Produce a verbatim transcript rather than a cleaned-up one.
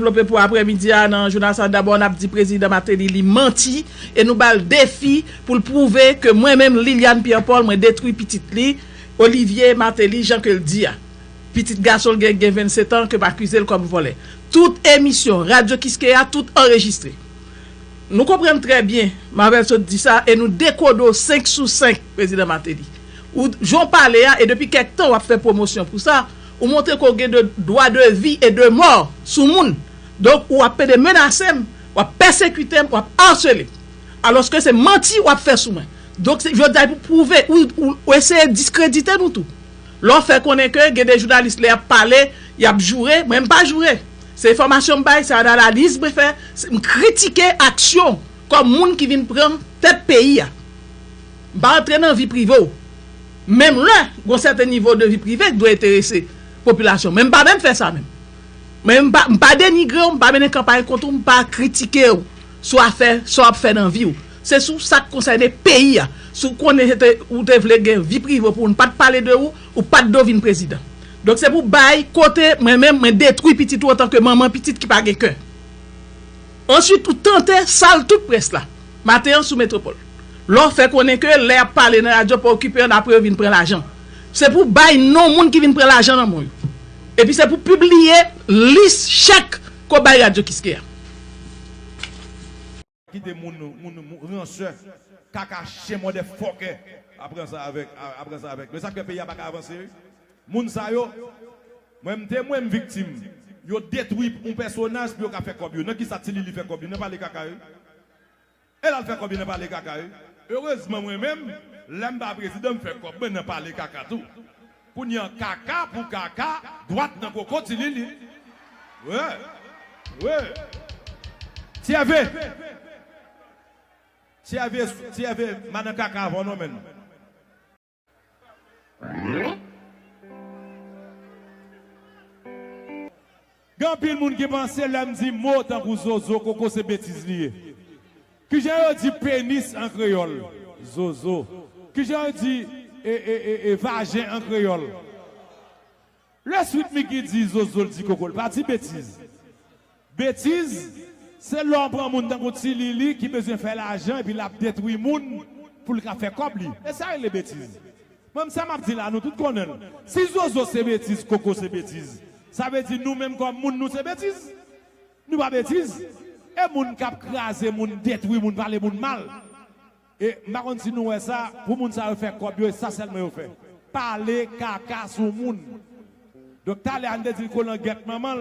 Devlope pou aprèmidi a nan jounal sa. Dabò, n ap di prezidan Martelly li manti e nou ba l defi pou l pwouve ke mwen menm, Liliane Pierre Paul, mwen detwi pitit li, Olivier Martelly, jan ke l di a. Pitit gason l gen, gen vennsetan, ke m akize l kòm vòlè. Tout emisyon Radyo Kiskeya, tout anrejistre. Nou konprann trè byen, Marvel sot di sa, e nou dekode w senk sou senk, prezidan Martelly. Ou, jan w pale a, e depi kèk tan w ap fè pwomosyon pou sa, ou montre ke w gen de dwa de vi e de mò sou moun. Donk, ou ap pede menase m, w ap pèsekite m, w ap asele m. Alòske se manti w ap fè sou mwen. Donk, se, jodi a, pou pwouve, ou, ou, ou eseye diskredite nou tou. Lè w fè konnen ke gen de jounalis lè y ap pale, y ap joure, mwen m pa joure. Se enfòmasyon m bay, se analiz mwen fè, se, m kritike aksyon kòm moun ki vin pran tèt peyi a. M pa antre nan vi prive w. Menm lè, gon sèten nivo de vi prive ki dwe enterese popilasyon. Men m pa menm fè sa menm. Men m pa, m pa denigre w, m pa mennen kanpay kont ou, m pa kritike w sou afè sa w ap fè nan vi w. Se sou sa k konsène peyi a. Si w konnen se te, ou te vle gen vi prive pou w, n pa t pale de ou, ou pa t dwe vin prezidan. Donk se pou bay kote mwen menm, mwen detwi pitit ou antanke manman pitit ki pa gen kè. Answit, ou tante sal tout près la. Maten an sou Metropole. Lè w fè konnen ke lè y ap pale nan radyo, pa okipe yo, n apre yo vin pran lajan. Se pou bay non moun ki vin pran lajan nan men yo. Epi se pou pibliye lis chèk ke w bay Radyo Kiskeya. Kite moun, moun, moun ransè, kaka chen motherfucker. Aprann sa avèk, a- aprann sa avèk. Men sa k fè peyi a pa ka avanse, wi. Moun sa yo, mwen m temwen, m viktim. Yo detwi yon pèsonaj pou yo ka fè kòb yo. Nan kisa Ti Lili fè kòb li? Nan pale kaka, wi. E l al fè kòb li nan pale kaka, wi. Erezman mwen menm, lè m pa prezidan, m fè kòb mwen nan pale kaka tou. Kounye a kaka pou kaka, dwat nan koko Ti Lili. Wi. Wi. Ti Ève. Ti Ève, Ti Ève, madan kaka avan w non, menn. Gen anpil moun ki panse lè m di mo tankou zozo, koko se betiz li ye. Kijan yo di penis an kreyòl? Zozo. Kijan yo di e, e, e, e, vajen an kreyòl? Lè Sweet Micky di zozo, l di koko, l pa di betiz. Betiz, se lè w pran moun tankou Ti Lili ki bezwen fè lajan epi l ap detwi moun pou l ka fè kòb li. E sa rele betiz. Mwen, sa m ap di la, nou tout konnen l. Si zozo se betiz, koko se betiz, sa vle di nou menm kòm moun, nou se betiz? Nou pa betiz? E moun k ap kraze moun, detwi moun, pale moun mal. E m pa konn si nou wè sa, pou moun sa yo fè kòb yo, e sa sèlman yo fè. Pale kaka sou moun. Donk, talè a, n te di l kolangèt manman l.